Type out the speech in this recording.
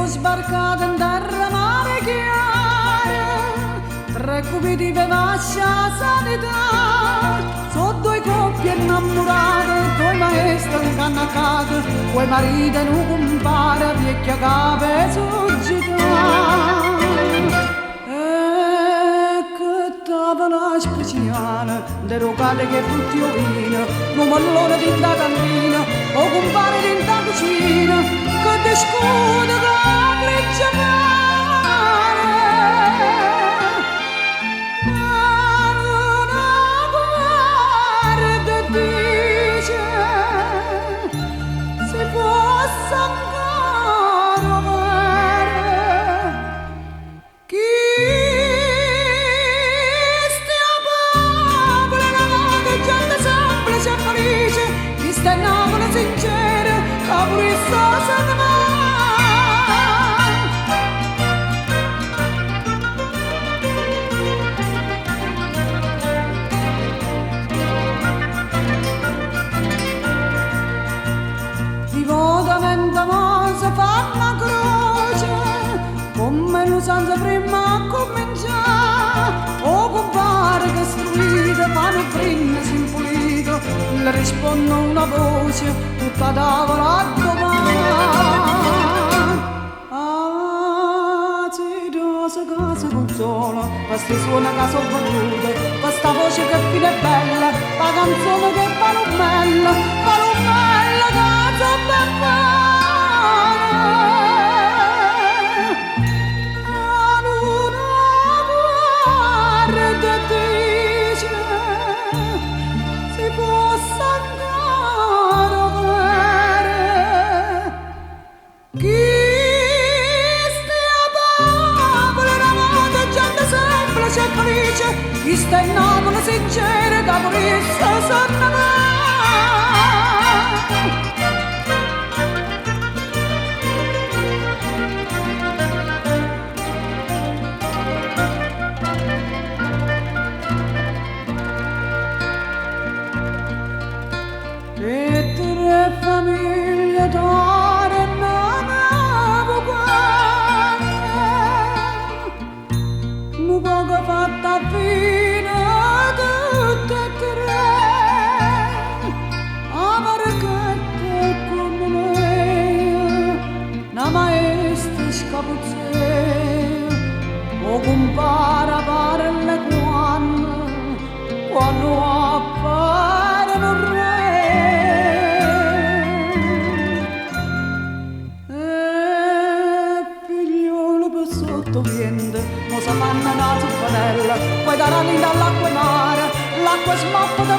so' sbarcate 'nterra Marechiare, tre cupiti pe' vascio 'a Sanità, so' ddoje coppie 'e 'nnammurate, ddoje maeste 'ncannaccate, cu 'e marite 'e nu cumpare, viecchio capo 'e suggità. E che tavola speciale, derogate che frutti 'o vino, nu mellone dint' 'a cantina, 'o cumpare dint' 'a cucina, che discute cu 'a principale. 'A luna guarda e dice, si fosse ancora overo, chist'è 'o popolo 'e na vota, gente semplice e felice, chist'è Napule sincera, ca pur'isso se ne va. Divotamente mo se fanno 'a croce, comm'è l'usanza primma 'accummincià, 'o cumpare ch'è istruito fa nu brindisi in pulito, le risponne una voce, tutta tavola addò va. Ah, si rosa ca se consola, pe sti suonne ca so' venute, pe sta voce che fine e bella, p' 'a canzone che palummella, palummella ca so' befana. 'A luna guarda e dice, si fosse ancora overo, chist'è 'o popolo 'e na vota, gente semplice e felice, chist'è Napule sincera, ca pur'isso se ne va. E tre famiglie d'oro non uguale, nu poco fatta fine tutte e tre, 'a marchetta come lei, na maestra scapuzzea, 'o cumpare parla quanno, quanno appare nu re. E figliole pe sotto viento, mo se fanno na zuppanella, poi daranno dint' all'acqua 'e mare, l'acqua smoffa de